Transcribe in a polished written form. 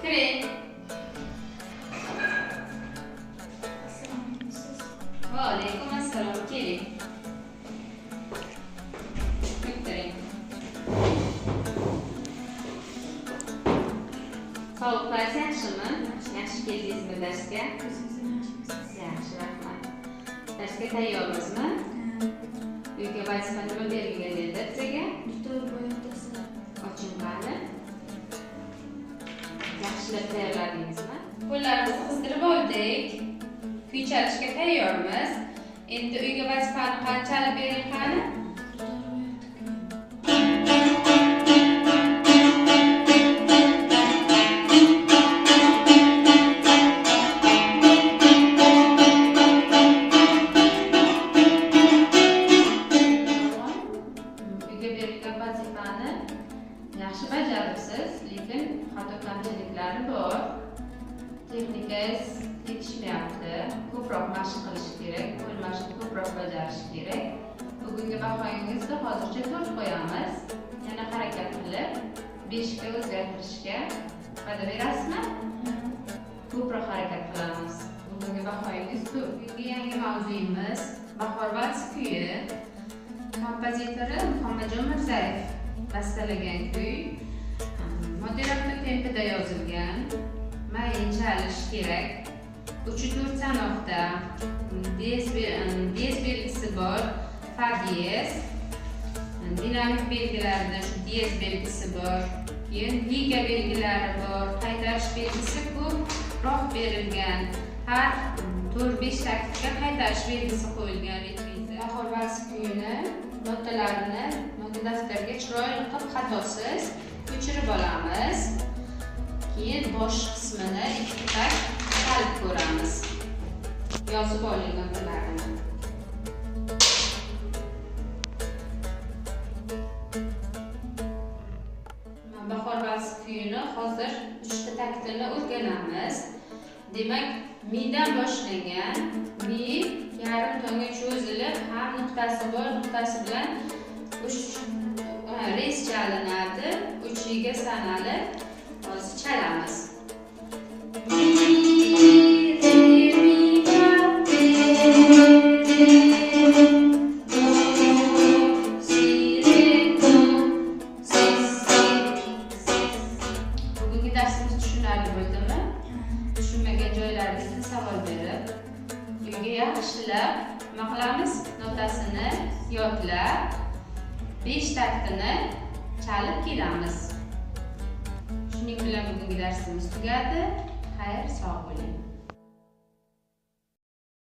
Kiring. Va alaykum assalom, keling. O'tiring. Sog'liqlaringiz yaxshimi? Yaxshi keldingizmi darsga? Yaxshi, rahmat. Darsga tayyormizmi? Uyga vazifa nima berilgan edi bizga? Dutor bo'yoqdasi. Oching qani. Yaxshilab tayyorladingizmi? Qo'llarimizni qizdirib oldik. Kuy chalishga tayyormiz. Endi uyga vazifani qani chalib bering qani? Uyga berilgan vazifani yaxshi bajaribsiz, lekin xato kamchiliklari bor. Texnikangiz yetishmayapti. Ko'proq mashq qilish kerak, qo'l mashqi ko'proq bajarish kerak. Bugungi bahoyingizni hozircha 4 qo'yamiz. Yana harakat qilib 5 ga o'zgartirishga va'da berasizmi? Ko'proq harakat qilamiz. Bugungi bahoyingiz 4. Bugungi yangi mavzuyimiz Bahor vals kuyi. Kompozitori Muhammadjon Mirzayev bastalagan kuy. Moderato tempida yozilgan. Mayin chalish kerak. 3-4 sanoqda diyez belgisi bor, fa diyez. Dinamik belgilarida shu diyez belgisi bor. Keyin liga belgilari bor. Qaytarish belgisi ko'proq berilgan. Har 4-5 taktga qaytarish belgisi qo'yilgan ritmida. Bahor vals kuyini notalarini nota daftarga chiroyli qilib xatosiz ko'chirib olamiz. Keyin bosh qismini ikki takt chalib ko'ramiz. Yozib oling notalarini. Bahor vals kuyini hozir 3 ta taktini o'rganamiz. Demak, midan boshlangan, mi yarim tonga cho'zilib, ham nuqtasi bor, nuqtasi bilan 3 rez chalinadi, 3 ga sanalib hozir chalamiz. Mi, re, mi, fa, re, re, do, si, re, do, si, si, si. Bugungi darsimiz tushunarli bo'ldimi? Tushunmagan joylaringizda savol berib, uyga yaxshilab nima qilamiz? Notasini yodlab, 5 taktini chalib kelamiz. Shuning bilan bugungi darsimiz tugadi. Xayr, sog' bo'ling.